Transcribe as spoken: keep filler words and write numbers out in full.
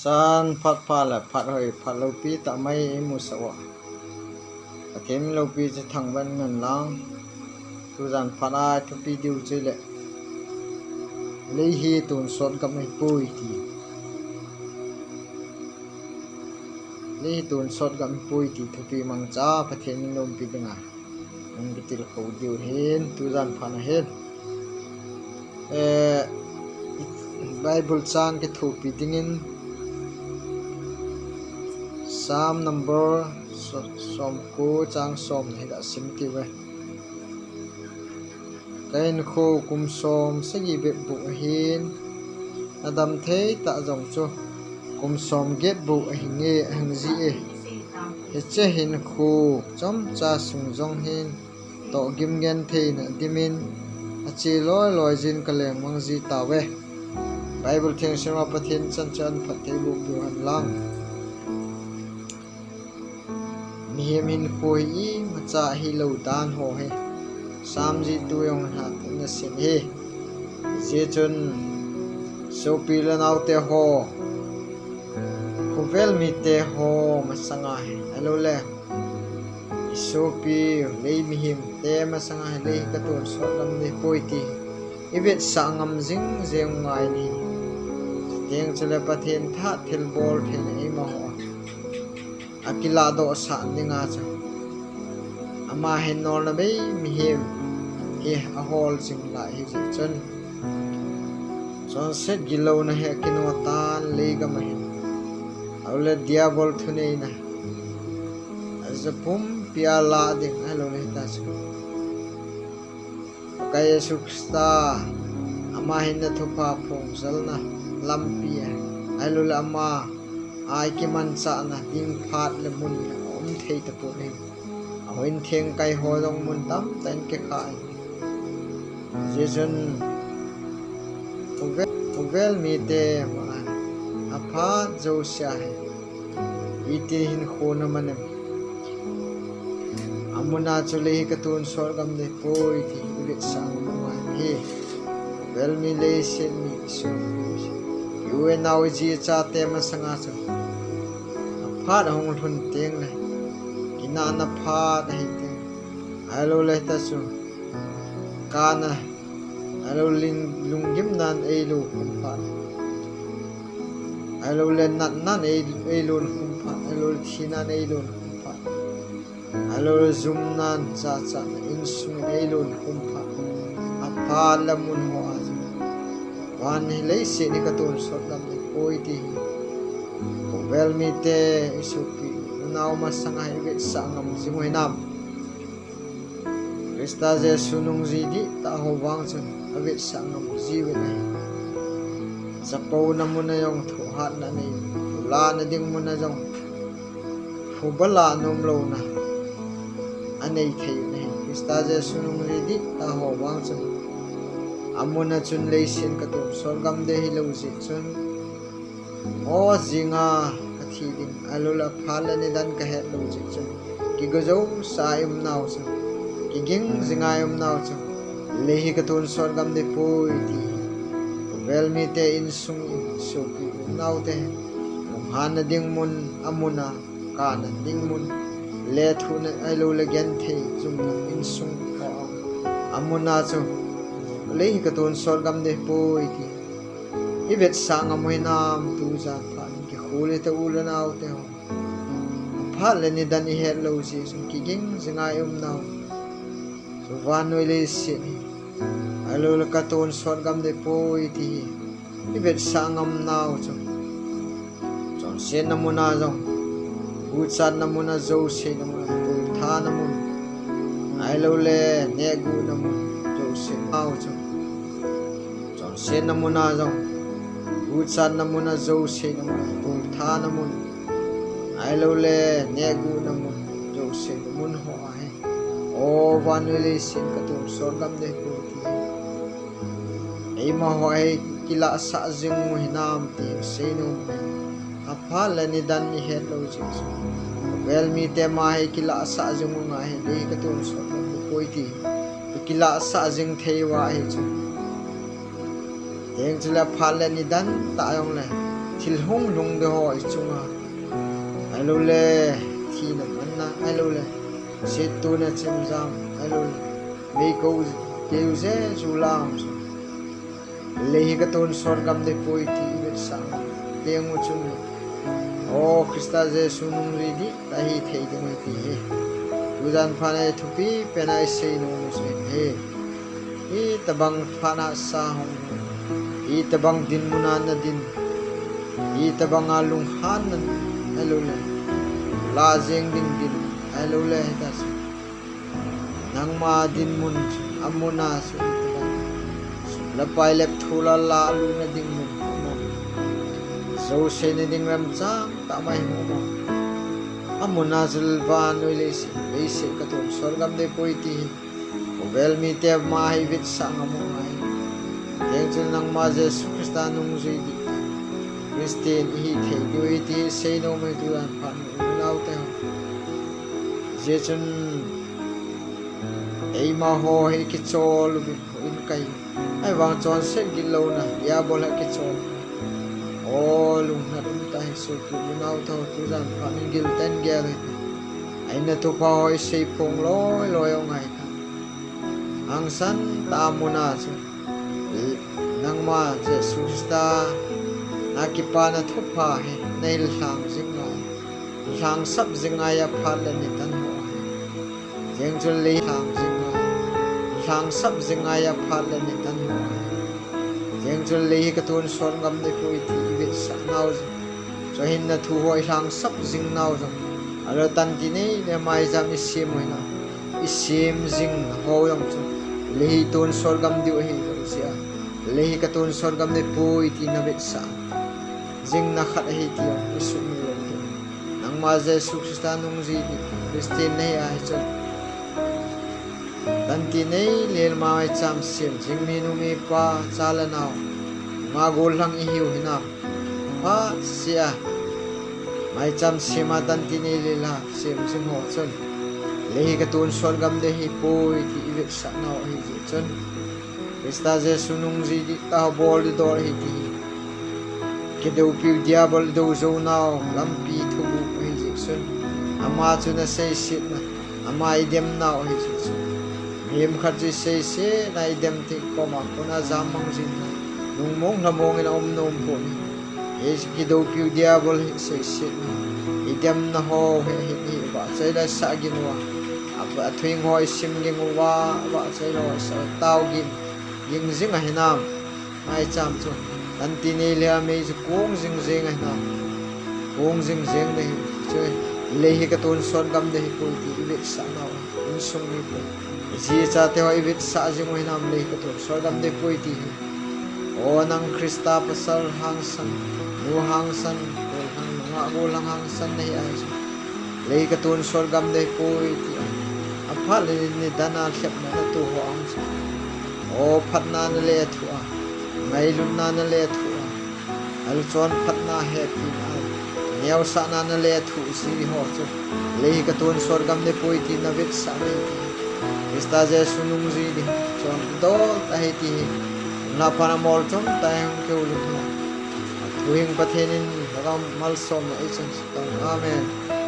San phat pha le phat hoi phat loupi tah mai imu sah uva, Pathen loupi chu thangvah in ngen lang. Tujan phat a thupi diu chu le, lei hi tonsot gam ahipoi ti. Lei hi tonsot gam ahipoi ti thupi mangcha Pathen in lompi dinga hung kitilkhou diu hin, tujan phat a hin. Eh, Bible chang kithopi dingin Psalm number so-, somko chang som hi kasim kit uve. Ka hinkho kum som sagi bep bou ahin, nadam thei tah jong chu kum som get bou ahinge, ahing jie. Hiche hinkho chomcha sung jong hin tohgim gentheina dimin ache loi loi jin kaleng mang ji tauve. Bible thengsen a Pathen chanchin phatthei boh peh hen lang. Mihem hinkho hi imacha hilou dan ho hi Psalm jihtu jong hatah in asei e. Hijeh chun sopi le naote ho, khovel mite ho masanga hi, ahilouleh isopi lei mihemte masanga hi lei hi katonsot gam ding ahipoi ti ivetsah ngam jing jeng u ngai in ahi. Chuteng chule Pathen thahat thilbol theina eimaho akilah dohsah dinga chu, ama hin nolna bei mihem hi ahol jing lai hijeh chun, chonset gilouna hi akinoh tan leigam a hin, ahilouleh Diabol thuneina aja pumpi a lah ding, ahilouleh hita chu Pakai Jesu Christa, ama hinna thupha phongjalna lampi a, ahilouleh ama a ikimanchahna ding phat le mun le aum thei tapon ahi. Ahoi in theng kai ho jong mun tamtah in kikhah ahi. Hijeh chun khovel, khovel mite ma aphat jouse a hi iti hinkho naman em? Amuna chu lei hi katonsot gam ding ahipoi ti ivetsah ngam u ngai in ahi. Khovel mi, leiset mi, isopi, i-u inau, iji ichate masanga chu aphat ahung lhun tengle, kinahna phat ahi teng, ahilouleh hita chu kana, ahilou ling, lunggimnan eilou khum phat, ahilouleh natnan ei, eilon khum phat, ahilouleh thinan eilon khum phat, ahilouleh jumnan, jachatnan, insung in eilon khum phat, aphat le mun ho a chu van hi, leiset hi katonsot gam ding ahipoi ti hi khovel mite, isopi unau masanga hi ivetsah ngam jing u hinam? Christa Jesu nungjui dihtah ho vang chun avetsah ngam jiuvin ahi. Chapouna mun a jong thohhatna anei, phulah na ding mun a jong phuba lah nomlouna anei thei uvin ahi. Christa Jesu nungjui dihtah ho vang chun, amun a chun leiset katonsot gam ding hilou jeh chun, o jinga kathi ding, ahilouleh aphat le nidan kahet lou jeh chun, kigo jousea i-um nau chu, kiging jinga i-um nau chu, lei hi katonsot gam ding ahipoi ti hi khovel mite, insung, isopi, unaute, lunghanna ding mun, amun a, kana ding mun, lethuhna ahilouleh genthei jumna insung ho a, amun a chu lei hi katonsot gam ding ahipoi ti ivetsah ngam u hinam? Tujan phat in kikhol hite u le naote ho. Aphat le nidan ihet lou jeh chun kiging jinga i-um nau chu, vannoi leiset hi, ahilouleh katonsot gam ding ahipoi ti hi ivetsah ngam nau chu, chonsetna mun a jong, guchatna mun a, jouseina mun a, tolthana mun, ahilouleh nehguhna mun, jouseina u chu, chonsetna mun a jong, guchatna mun a, jouseina mun a, tolthana mun, ahilouleh nehguhna mun, jouseina mun ho a hi, o vannoi leiset katonsot gam ding ahipoi ti eimaho hi kilahsah jing u hinam ti isei nom e. Aphat le nidan ihet lou jeh chun, khovel mite ma hi kilahsah jing u ngai hi, lei hi katonsot gam ding ahipoi ti ikilahsah jing thei uva ahi chu. Chuteng chule aphat le nidan tah jongle thil hung lhung ding ho i chunga, ahilouleh thina manna, ahilouleh settona chemjam, ahilouleh mei kou keu je ju lam chu, lei hi ka tonsot gam ding poi ti i vetsah teng u chun, O Christa Jesu nungjui ding kahi thei ding ahi ti hi tujan phat a i thupi pen a i seinom u chu ahi. Itobang phat hahsa hung, itobang dinmun a na din, itobang a lunghan na, ahilouleh la jeng ding din, ahilouleh hita chu nangma dinmun chu, amun a chu itobang sum le pai le thu la la luna ding mun, amun a chu jou seina ding remchang tah mai, amun a chu vannoi leiset, leiset ka tonsot gam ding poi ti hi khovel mite ma hi vetsah ngam u ngai. Teng chun nangma Jesu Christa nungjui ding, Christian i hi thei diu ahi ti seinom u hi tujan phat u, unaute ho. Hijeh chun eima ho hi kichol uvin, houin kai, ahivang chonset gillouna Diabol a kichol. O lungnat um tah in sopi unaute ho, tujan phat in gil tah in gel u hite. Ahinna thupha ho i seiphong loi loi u ngai ta. Hangsan tah a mun a chu nangma Jesu Christa na kipana thupha hi na hil lhang jing ngai, lhangsap jing ngai a, phat le ni tah in ho ahi. Teng chun lei lhang jing ngai, lhangsap jing ngai a, phat le ni tah in ho ahi. Teng chun lei hi ka tonsot gam ding poi ti i vetsah nau jong, chu ahinna thu ho i lhangsap jing nau jong, ahilou tanti nei le maicham i sem u hinam, i sem jing ho jong chu lei hi tonsot gam diu ahi jong sia, lei hi ka tonsot gam ding poi ti na vetsah jing na khat ahi ti jong i sumil lou ding. Nangma Jesu Christa nungjui ding Christian na hi ahi chun, tanti nei le maicham sem jing, minu mipa, cha le nao, nungah gollhang i hiu hinam, phat sea maicham sem a tanti nei le la sem jing ho chun lei hi ka tonsot gam ding ahi poi ti i vetsah nau ahi jeh chun, Christa Jesu nungjui ding tah ho bol ding dol ahi ti hi kidoupiu Diabol dou jou nau lampi thuguh ahi jeh chun, ama chu na seisetna, ama i dem nau ahi jeh chun, mihem khat chu i seisetna i dem thei koma kona jammang jing nau, nungmong lhamong in a um nom pon ahi. Hiche kidoupiu Diabol hi seisetna, i demna ho hi, hi, hi vahchoi le sah gin uva, a, athu hing ho i sim ging uva, vahchoi le sah tao gin, ging jing ahinam, maicham chu tanti nei le a mei chu kong jing jeng ahinam, kong jing jeng ding ahi chu, lei hi ka tonsot gam ding ahi poi ti i vetsah nau, insung mi poi, i ji i chate ho i vetsah jing u hinam, lei hi ka tonsot gam ding poi ti hi. O nang Christa pasal hangsan, nu hangsan, gollhang, nungah gollhang hangsan na hi ahi chun, lei ka tonsot gam ding ahi poi ti a, aphat le nidan a lhepna na toh ho ahi chun, o phatna na lethuh a, ngailutna na lethuh a, halchon phatna hepina, neosahna na lethuh ji ho chu, lei hi ka tonsot gam ding poi ti na vetsah ding ti, Christa Jesu nungjui ding chondol tah ahi ti hi, la phat a molchom tah in hung kihoulhing hen. Athu hing Pathen in lhagao malsomna ei chan sah tauhen. Amen.